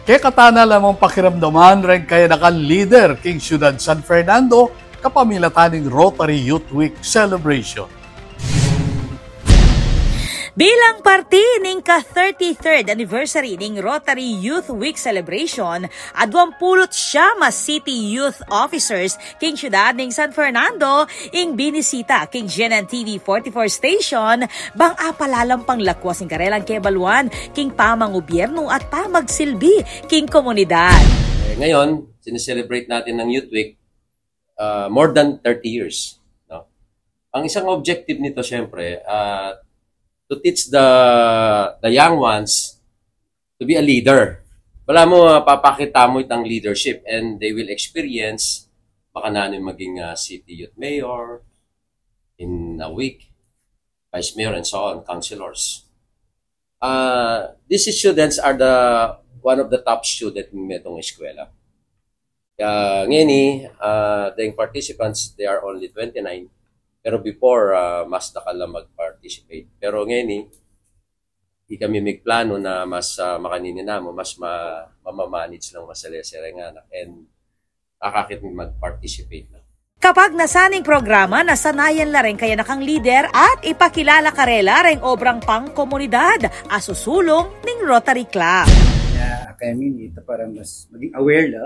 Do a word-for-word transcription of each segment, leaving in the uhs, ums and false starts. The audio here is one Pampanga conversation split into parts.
Kekata na la mang pakiramdaman reng kayanakan lider king Syudad San Fernando kapamilatan ning Rotary Youth Week celebration. Bilang parti ning ka-thirty-third anniversary ning Rotary Youth Week celebration, aduang pulu't siyam a city youth officers king syudad ning San Fernando ing binisita king G N N T V forty-four station, bang apalalampang lakwas ing karelang kebaluan king pamangubyernu at pamagsilbi king komunidad. Eh, ngayon, sineselebrate natin ng Youth Week, uh, more than thirty years, no? Ang isang objective nito, syempre, uh, to teach the the young ones to be a leader. Balamu, ah, papakita mu itang leadership and they will experience makananu maging, ah, city youth mayor in a week, vice mayor and so on, councilors. Ah, these students are the one of the top student ng metong eskwela. Kaya ngeni, ah, the participants, they are only twenty-nine. Pero before, ah, mas dakal la mag-participate. Pero ngeni, di kami migplano na mas, ah, makanini namu, mas ma-, mamamanage lang masalese reng anak and akakit mag-participate na. Kapagnasan ning programa, nasanayan la reng kayanakang lider at ipakilala karela reng obrang pangkomunidad a susulung ning Rotary Club. Ya, kaya ngeni, ita para mas maging aware la,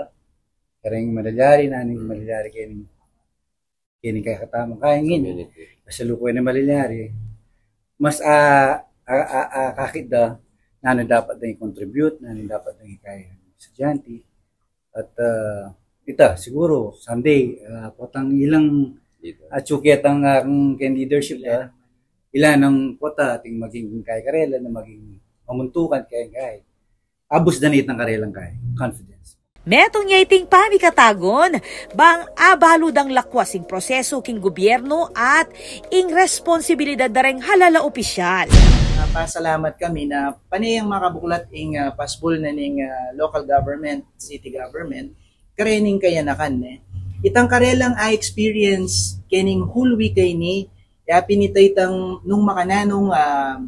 kareng malalyari na, ning malalyari keni, keni kaya katamu, kaya ngeni. Community. Kasalukuyan na malalyari. Mas, ah, ah, ah, ah, kakit da, nanu dapat da i-contribute, nanu dapat da i-kaya ng estudyante. At, ah, ita, siguro, someday, ah, potang ilang Leader. Atsu ketang, ah, keng leadership da, ila nang pota, ating maging kaya karela, na maging mamuntukan kaya kaya. Abus da na itang karelang kaya, confidence. Metung ya iting pamikatagun, bang abalu dang lakwas ing prosesu king gubyernu at ing responsibilidad da reng halala opisyal. Ah, pasalamat kami na pane yang makabuklat ing, ah, pasbul na ning, ah, local government, city government, karening kayanakan, ne. Itang karelang, ah, experience, kening whole week a ini, ya pin ita itang nung makananung, ah,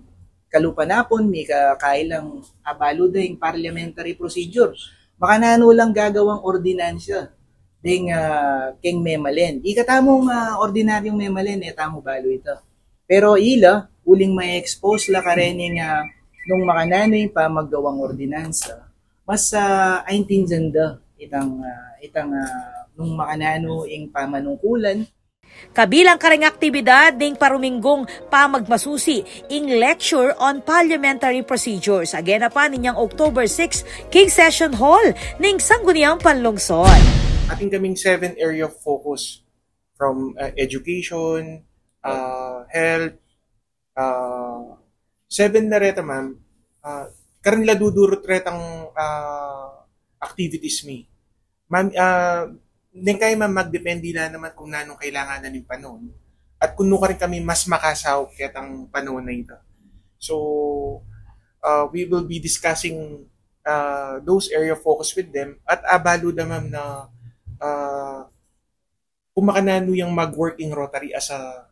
kalupa na pun, mika kailang abalu da ing parliamentary procedure. Makananu lang gagawang ordinansa deng, ah, keng memalen. Ika tamung, ah, ordinaryung memalen, e tamu balu ita. Pero ila, uling ma-expose la karening, ah, nung makananu ing pamaggawang ordinansa, mas, ah, aintindian da itang, ah, itang, ah, nung makananu ing pamanungkulan. Kabilang kareng aktibidad ning paruminggung pamagmasusi ing Lecture on Parliamentary Procedures, a genapan inyang October six king Session Hall ning Sangguniang Panlungsod. Atin kaming seven area of focus, from, uh, education, uh, health, uh, seven na reta, ma'am. Uh, karin la dudurut retang, uh, activities mi. Ma'am, ah, neng kaya, ma'am, magdepende la naman kung nanung kailangan na ning panahon. At kung nu karin kami mas makasaup ketang panahon na ita. So, ah, we will be discussing, ah, those area of focus with them. At abalu da, ma'am, na, ah, kung makananu yang mag-working Rotary as a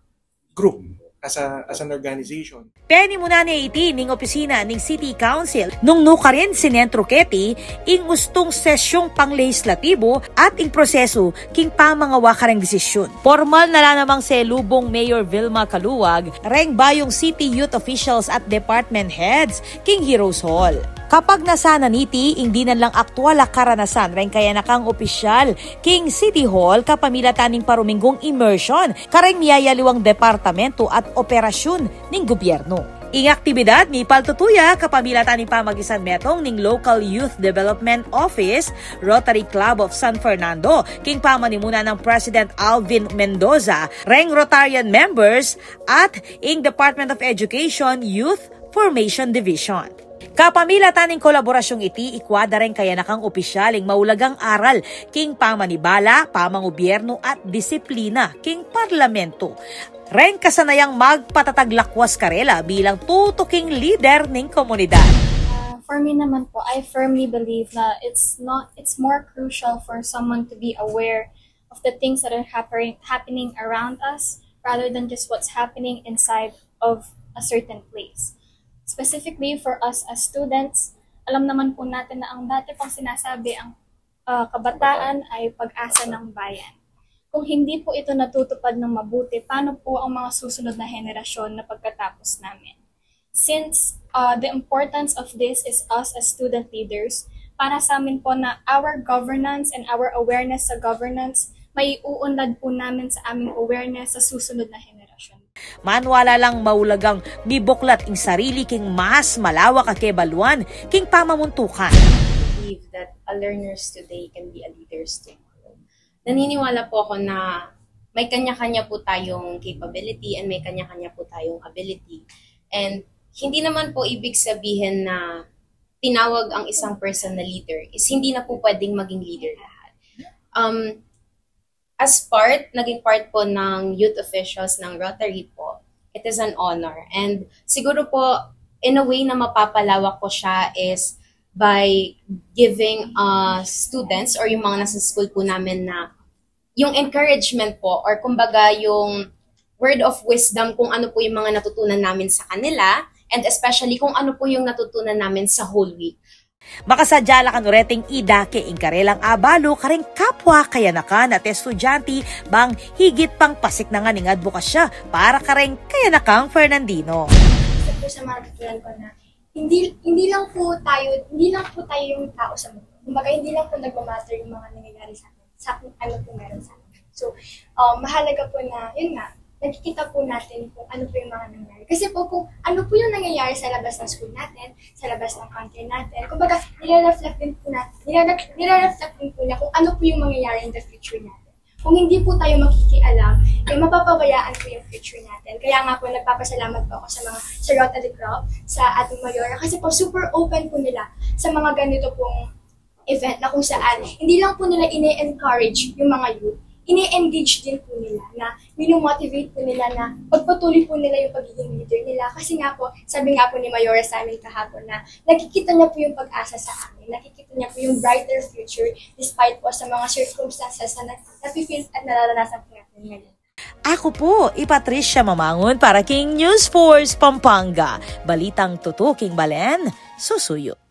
group, as a, as an organization. Penimunan ne iti ning opisina ning City Council nung nu karin sinentru keti ing ustung sesyung panglehislatibu at ing prosesu king pamangawa kareng desisyun. Pormal na la namang selubung Mayor Vilma Caluag reng bayung city youth officials at department heads king Heroes Hall. Kapagnasan na niti ing dinan lang aktual a karanasan reng kayanakang opisyal king City Hall kapamilatan ning paruminggung immersion kareng miyayaliwang departamento at operasyun ning gubyernu. Ing aktibidad mipaltutu ya kapamilatan ning pamagisan metung ning Local Youth Development Office, Rotary Club of San Fernando, king pamanimunan nang President Alvin Mendoza, reng Rotarian members, at ing Department of Education Youth Formation Division. Kapamilatan ning kolaborasyung iti, ikua da reng kayanakang opisyal ing maulagang aral king pamanibala, pamangubyernu at disiplina king parlamento, reng kasanayang magpatatag lakwas karela bilang tutuking lider ning komunidad. Uh, for me naman po, I firmly believe na it's not, it's more crucial for someone to be aware of the things that are happen-, happening around us rather than just what's happening inside of a certain place. Specifically for us as students, Alam naman po natin na ang dati pang sinasabi ang ah, kabataan ay pag-asa ng bayan. Kung hindi po ito natutupad ng mabuti, paano po ang mga susunod na henerasyon na pagkatapos namin? Since uh, the importance of this is us as student leaders, para sa amin po na our governance and our awareness sa governance, maiuunlad po namin sa aming awareness sa susunod na henerasyon. Manwala lang maulagang mibuklat ing sarili king mas malawak a kebaluan king pamamuntukan. Believe that a learner's today can be a leader's tomorrow. Naniniwala po ako na may kanya-kanya po tayong capability and may kanya-kanya po tayong ability. And hindi naman po ibig sabihin na tinawag ang isang person na leader is hindi na po pwedeng maging leader lahat. Um, as part, naging part po ng youth officials ng Rotary po, it is an honor. And siguro po, in a way na mapapalawak ko siya is by giving uh, students or yung mga nasa school po namin na yung encouragement po or kumbaga yung word of wisdom kung ano po yung mga natutunan namin sa kanila and especially kung ano po yung natutunan namin sa whole week. Makasadya la kanu reting idake ing karelang abalu kareng kapwa kayanakan at estudyante bang higit pang pasiknangan ing adbokasya para kareng kayanakang Fernandino. Isa po sa mga natutunan ko na hindi hindi lang po tayo hindi lang po tayo yung tao sa mundo. Kumbaga hindi lang po nagmamatter yung mga nangyayari sa atin, sa kung ano po meron sa atin. So, um, mahalaga po na yun nga, nakikita po natin kung ano po yung mga nangyayari. Kasi po kung ano po yung nangyayari sa labas ng school natin, sa labas ng country natin, kumbaga nire-reflect din po natin, nire-reflect din po niya kung ano po yung mangyayari in the future natin. Kung hindi po tayo makikialam, eh mapapabayaan po yung future natin. Kaya nga po nagpapasalamat po ako sa mga sa Rotary Club, sa ating Mayora, kasi po super open po nila sa mga ganito pong event na kung saan hindi lang po nila ine-encourage yung mga youth, ine-engage din po nila na minomotivate po nila na pagpatuloy po nila yung pagiging leader nila kasi nga po, sabi nga po ni Mayora sa amin kahapon na nakikita niya po yung pag-asa sa amin, nakikita niya po yung brighter future despite po sa mga circumstances na nafe-feel at nararanasan po natin ngayon. Aku pu i Patricia Mamangun para king News Force Pampanga. Balitang tutuking balen, susuyu.